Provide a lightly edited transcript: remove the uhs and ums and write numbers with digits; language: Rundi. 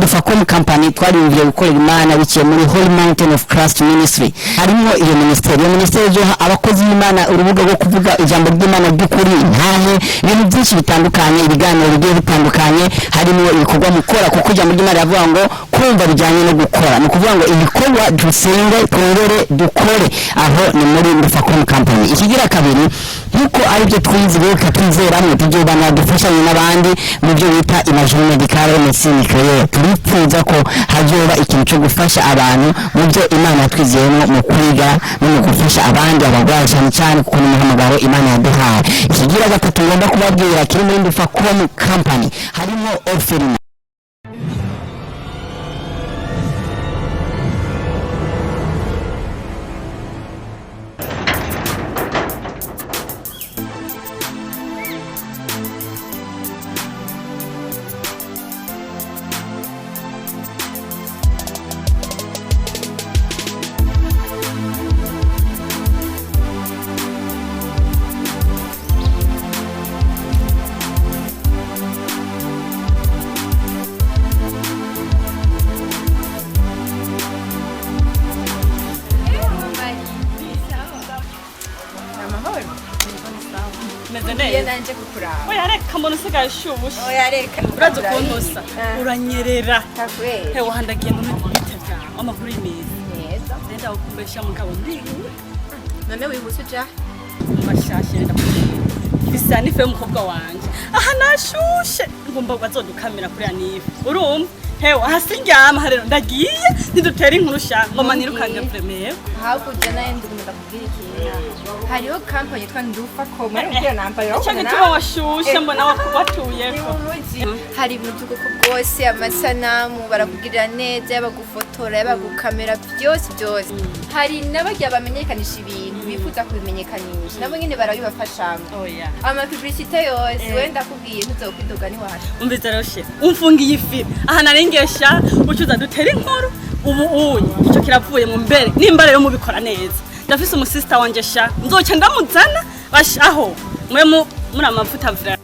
Ndufacom Company twariyumviye gukorera Imana biciye muri Holy Mountain of Christ Ministry. Harimo iyo ministeri, iyo ministeri izoha abakozi b'Imana urubuga rwo kuvuga ijambo ry'Imana ry'ukuri, ntahe ibintu byinshi bitandukanye, ibiganiro bigiye bitandukanye, harimo ibikorwa mukora, kuko ijambo ry'Imana riravuga ngo kumva bijyanye no gukora. Ni ukuvuga ngo ibikorwa, dusenge, twongere dukore. Aho ni muri Ndufacom Company. Ikigira kabiri, nkuko aribyo twize reka twizeramwe, tujyobana dufashanye n'abandi mu byo bita imagerie médicale, médecine nucléaire. Turipfuza ko hazoba ikintu cyo gufasha abantu mu byo Imana yatwizeyemo mu kwiga no mu gufasha abandi abarwayi cyane cyane, kuko ni umuhamagaro Imana yaduhaye. Ikigira gatatu ngomba kubabwira kiri muri Ndufacom Company, harimo orphelinat. Amahoro. Meze Iyo neza. nanje kukuraba. Oya, reka, mbona usigaye ushubushe. Oya, reka. Urazi ukuntu usa, uranyerera. Takweri. Hewe, handagiye ngo bite byawe, amakuru y'imeza? Neza. Ndenda kukumbesha mugabo ndiwe. None wihuse uja? Mashashe, ndakubwira bisa n'ifu y'umukobwa wanje. Aha nashushe, ngomba bazodukamira kuri anifu, urumva? Hewe, aha sindyama rero, ndagiye, ntidutera inkuru sha, ngoma nirukange vremero. Hakurya nayo nduguma ndakubwira ikintu. Hariho kampani yitwa Ndufacom, ariko kubwira nambaye. Ico gituma washushe, mbona watuyeko. Hari ibintu by'ubwoko bwose, amasanamu barakugirira neza, yaba gufotora, yaba gukamera, byose byose. Hari n'abagiye bamenyekanisha ibintu, bifuza kubimenyekanisha, nabo nyine barabibafashamo. Oya. Amapublicité yose, wenda ndakubwiye ntuzokwidoga niwacu. Umvise rero she, umfungiye ifi aha narengesha ucuza dutera inkuru. Ubu unye icyo kiravuye mu mbere, nimba rero mubikora neza, ndafise umusista wanje sha, nzoca ndamuzana bashaho mwe muri amavuta vra.